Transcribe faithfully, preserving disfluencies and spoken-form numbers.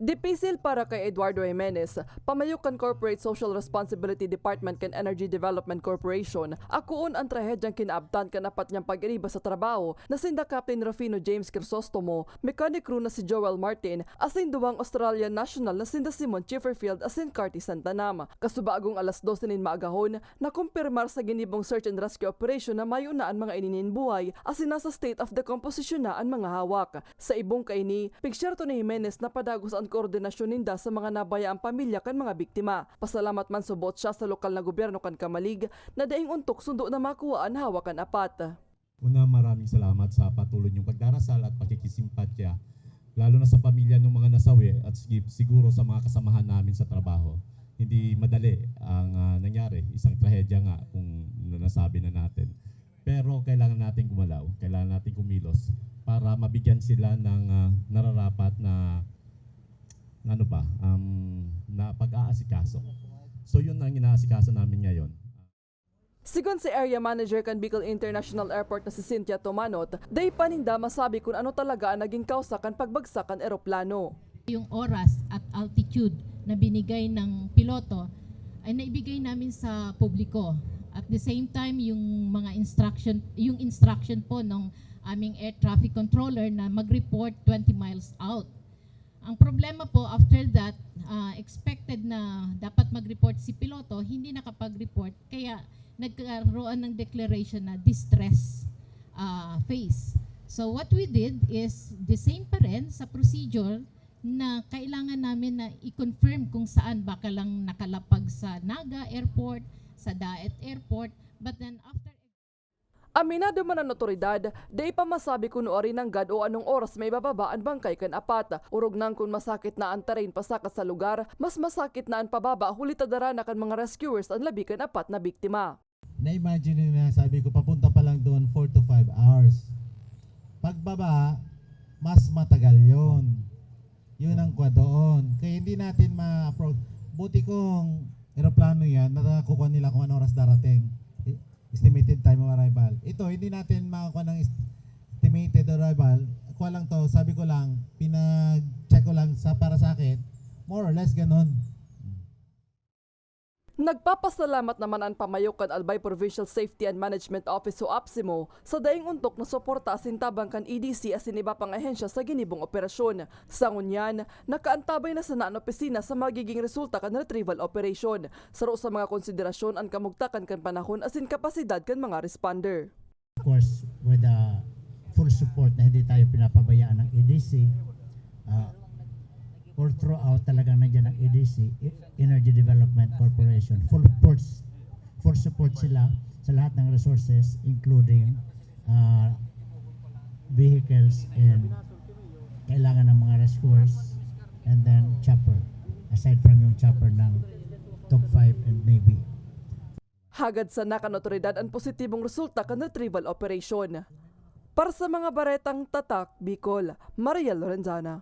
Dipisil para kay Eduardo Jimenez, pamayok kan Corporate Social Responsibility Department kan Energy Development Corporation, akoon an trahedyang kinaabtan kan apat niyang pag-iriba sa trabaho na sinda Captain Rufino James Crisostomo, mechanic crew na si Joel Martin, asin duwang Australian national na sinda Simon Chipperfield asin Carty Santanam. Kasubagong alas dose nin maagahon, nakumpirmar sa ginibong search and rescue operation na mayo na an mga ini nin buhay asin nasa state of decomposition na an mga hawak. Sa ibong kaini, pigsyerto ni Jimenez na padagos an koordinasyon ninda sa mga nabayaang pamilya kan mga biktima. Pasalamat man subot siya sa lokal na gobyerno kan Camalig na daing ontok sundo na makuha an hawak kan apat. Una, maraming salamat sa patuloy niyong pagdarasal at pakikisimpatya, lalo na sa pamilya ng mga nasawi at sig- siguro sa mga kasamahan namin sa trabaho. Hindi madali ang ah, nangyari, isang trahedya nga kung na- nasabi na natin. Pero kailangan natin gumalaw, kailangan natin kumilos para mabigyan sila ng ah, nararapat na ano ba, um, na pag-aasikaso. So yun ang inaasikaso namin ngayon. Sigon si Area Manager kan Bicol International Airport na si Cynthia Tomanot, dai pa ninda masabi kun ano talaga an naging kausa kan pagbagsak kan eroplano. Yung oras at altitude na binigay ng piloto ay naibigay namin sa publiko. At the same time, yung mga instruction, yung instruction po ng aming air traffic controller na mag-report twenty miles out. Ang problema po, after that, ah, expected na dapat mag-report si piloto, hindi nakapag-report, kaya nagkaroon ng declaration na distress ah, phase. So what we did is the same pa rin sa procedure na kailangan namin na i-confirm kung saan, baka lang nakalapag sa Naga Airport, sa Daet Airport, but then after Aminado man an otoridad, dai pa masabi kun nuarin nanggad o anong oras maibababa an bangkay kan apat. Orog nang kun masakit na an terrain pasakat sa lugar, mas masakit na an pababa huli ta dara na kan mga rescuers an labi kan apat na biktima. Na-imagine nyo na, sabi ko, papunta pa lang doon, four to five hours. Pagbaba, mas matagal yon. Yun ang kwa doon. Kaya hindi natin ma-approach. Buti kung eroplano yan, nakakuha nila kung anong oras darating. Estimated time of arrival. Ito, hindi natin makakuha ng est- estimated arrival. Kuha lang to, sabi ko lang, pinag-check ko lang sa para sa akin, more or less ganun. Nagpapasalamat naman an pamayok kan Albay Provincial Safety and Management Office o APSEMO sa daing ontok na suporta asin tabang kan E D C asin iba pang ahensya sa ginibong operasyon. Sa ngunyan, nakaantabay na sana an opisina sa magiging resulta kan retrieval operation. Saro sa mga konsiderasyon an kamugtakan kan panahon asin kapasidad kan mga responder. Of course, with the full support na hindi tayo pinapabayaan ng E D C, uh, all throughout talagang nandiyan ang E D C, Energy Development Corporation. Full support, full support sila sa lahat ng resources, including uh, vehicles and kailangan ng mga rescuers and then chopper, aside from yung chopper ng Top five and Navy. Hagad sana kan otoridad an positibong resulta kan retrieval operation. Para sa mga baretang Tatak Bicol, Mariel Lorenzana.